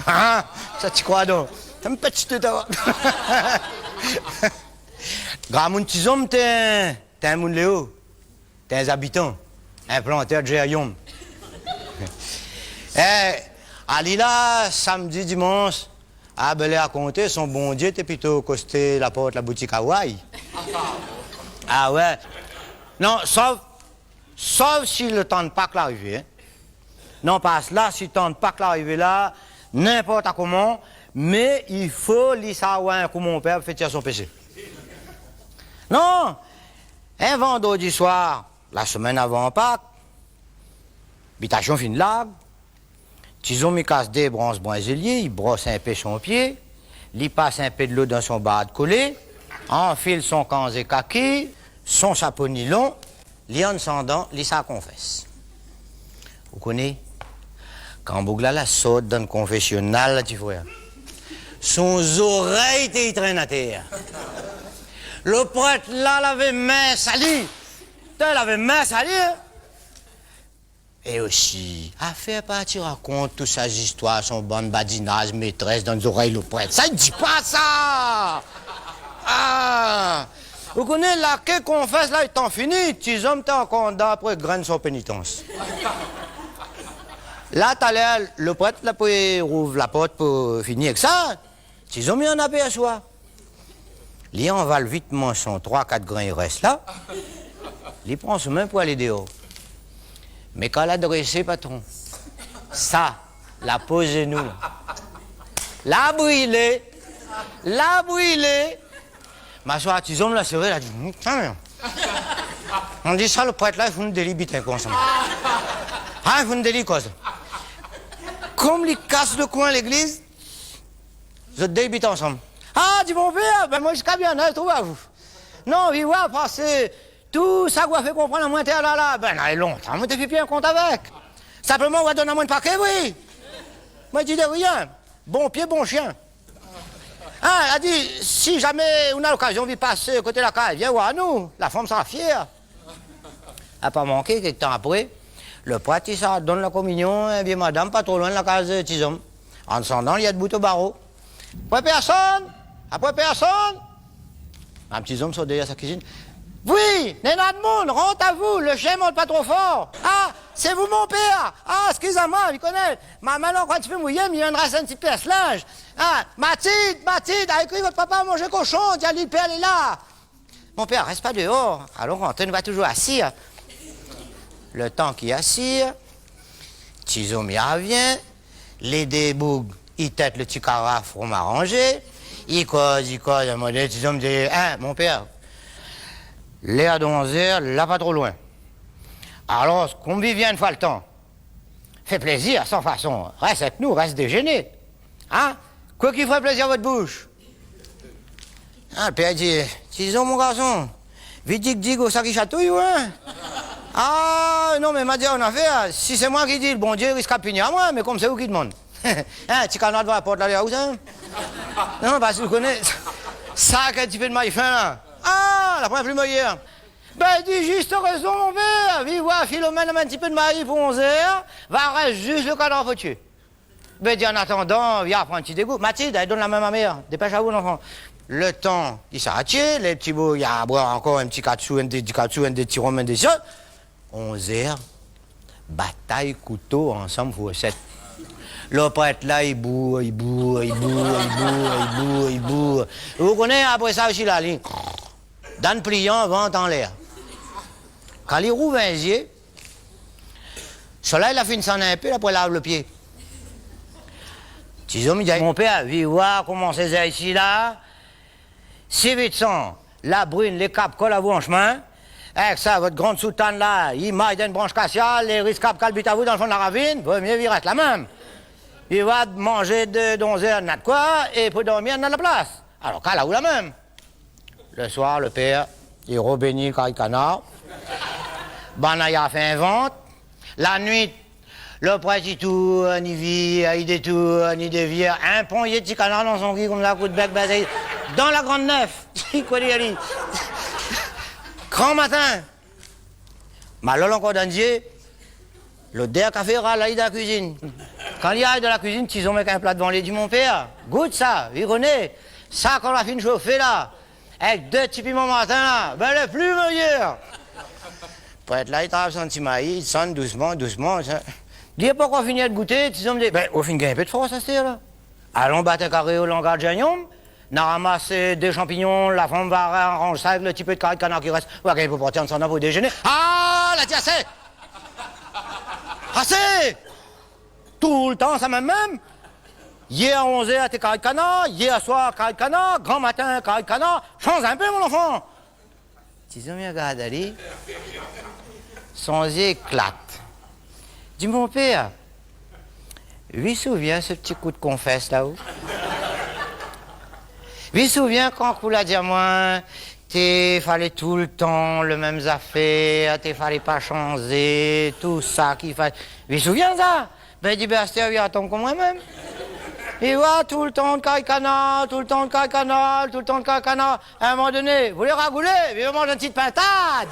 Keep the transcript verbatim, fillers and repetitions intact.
Ah, sa ti kroi don. Sa mi pèt ti tèt awa. Gramoun Tizom té, té in moun léo. Té in zabitan, in plantèr djéryonm. É, ali la, samdi, dimans, a, bèl é rakonté, son bondié té plito kosté la port la boutik Hawaï. Ah oué. Non, sof, sof si le tan de Pak la arivé, in. Non, pas la, si tan de Pak la arivé la, ninport koman, mé i fo li sa oir in kou mon pèr pou fé tir son péshé. Non, in vandrodi soir, la semèn avan Pak, bitasion fine larg, Tizom i kas dé bransh brinzélié, i bros in pé son pié, li pas in pé dolo dan son barad kolé, anfil son kanzé kaki, son shapo nilon, li ansandan, li sa konfès. Ou koné, kan boug la la sort dan konfésional la, ti frèr, son zorèy té i trenn atèr. Le prèt la lavé min sali. Té lavé min sali, in. É osi, afèr parti rakont tout sa zistoir, son bann badinaz, métrès dan zorèy le prèt. Sa, i di pa sa ! Ah ! Ou koné, la ké konfès la, létan fini, Tizom té ankor andan pou grin son pénitans. La, talèr, le prèt la pou rouv la port pou fini èk sa. Tizom i anapèrsoi. Li anval vitman son troi kat grin i rès la. Li pran somin pou alé déor. Mé kan la drésé, patron, sa, la poz zenou la. La brilé. La brilé. Masoir Tizom la séré, la di, "Hum, tiens." On di sa, le prèt la, i fou nou dé li bitin konmsa. Ah, i fou nou dé li koz. Kom li kas le koin légliz, zot dé i bit ansanm. Ah, di mon pèr, bin moin ziska bien, na trouv avou. Non, vi oir, parske tout sa k'ou la fé konprann amoin tèr la la, bin, na lontan moin té fé pi in kont avèk. Sinpleman, ou la donn amoin in paké bri. Moin di de rien. Bon pié, bon shien. Ah, la di, si zamé ou na lokazion vi pasé koté la kaz, vien oir anou. La fanm sra fièr. A pa manké, kèk tan apré, le prèt i sa donn la kominion in vié madam pa tro loin la kaz Tizom. An désandan, li lé debout o baro. Poin pèrsone ? Poin pèrsone ? Madam Tizom sort dèrièr sa kuizine. Oui, néna d'moun, rant avou, le shien i mont pa tro for. Ah, sé vou mon pèr ? Ah, eskiz amoin, mi koné. Ma min la ankor in ti pé mouyé, mi vien ras in ti piès linz. Ah, Matilde, Matilde, alé kri vot papa manzé koshon, di ali le pèr lé la. Mon pèr, rès pa déor, alon rantré, nou va touzour asir. Le tan ki asir, Tizom i arvien, lé dé boug i tèt le ti karaf rom aranzé, i koz, i koz, a in moman doné, Tizom i di, hin, mon pèr, lèr de onzèr la pa tro loin. Alor, kom vi vien in foi le tan, fé plézir, san fason, rès èk nou, rès dézéné. Hin ? Koué ki fé plézir vot boush ? Ah, le pèr i di, Tizom, mon garson, vi dig dig o sa ki shatouy ou, hin ? Ah, non, mé ma di aou in afèr, si sé moin ki di, le Bondié i risk pini amoin, mé kom sé ou ki demann. Hin, ti kanar dovan la port la, lé aou sa ? Non, parske ou koné, sa, kèl ti pé de may fin la. Ah, la pran pli moyèr. Bin, i di, zis rézon, mon pèr. Vi oir Filomèn amèn in ti pé de may pou onzèr, va rès zis le kanar pou tié. Bin, di, an atandan, vien pran in ti dégou. Matilde, alé donn la min ma mèr. Dépèsh avou, lanfan. Le tan ki sa atié, le ti boug i boir ankor in ti katsou, in dé, di katsou, in dé ti rom, in dé ti sot. Onzèr, batay kouto ansanm foursèt. Le prèt la, i bour, i bour, i bour. Ou koné, apré sa osi la, li dann plian, vant anlèr. Kan li rouv in zié, solèy la fine sann in pé, la pou lav le pié. Tizom i di, mon pèr, vi oir koman sé zèr isi la, si vit san, la brine, lé kap kol avou an shemin, èk sa, vot gran soutane la, i may dann bransh kasia, lé risk k'al bit avou dan le fon la ravine, vo mié vi rès la mèm. Vi oir manzé de, d'onzèr, na de koi, é pou dormir, na de la plas. Alor, kal aou la mèm. Le soir, le pèr, i robéni kari kanar. Banna i fé in vant. La nuit, le prèt i tourn, i vir, i détourn, i dévir. In ponyé ti kanar dan son ki, konmsa, kout bèk, bin, sé dan la Grande Nef. I koné ali. Gran matin, malol ankor dann zié, lodèr kafé ral la dan la kuizine. Kan li ariv dan la kuizine, Tizon mèt in pla dovan li, li di : « Mon pèr, gout sa, vi koné, sa kan la fine shofé la, avèk dé ti piman martin la, bin, lé pli méyèr. » Prèt la, li trap son ti mayi, li désann dousman, dousman, sa. Li la pankor fini èt gouté, Tizon i di : « Bin, ou fine gingn in pé d'fors astèr la. Alon bat in karé o langar djéniom, na ramas dé shanpignon, la fanm va aranz sa avèk le ti pé d'kari d'kanar ki rès, ou va gingn pou parti ansanm pou déjéné. » « Ah ! » la di : « Asé ! Asé ! Toultan sa mèm mèm. Yèr a onz èr té kari d'kanar, yèr soir kari d'kanar, gran matin kari d'kanar. Shanz in pé, mon zanfan. » Tizon i rogard ali san zé éklat. Di : « Mon pèr, vi souvien se ti kou d'konfès la ou ? Vi souvien kan ou la di amoin, té falé toultan le mèm zafèr, té falé pa shanzé, tousa ki fa-, vi souvien sa ? » Bin, li di : « Bin, astèr, vi atann konm moin mèm. » Li voi toultan kari d'kanar, toultan kari d'kanar, toultan kari d'kanar. A in moman doné, voulé ragoulé, vi manz in ti pintad.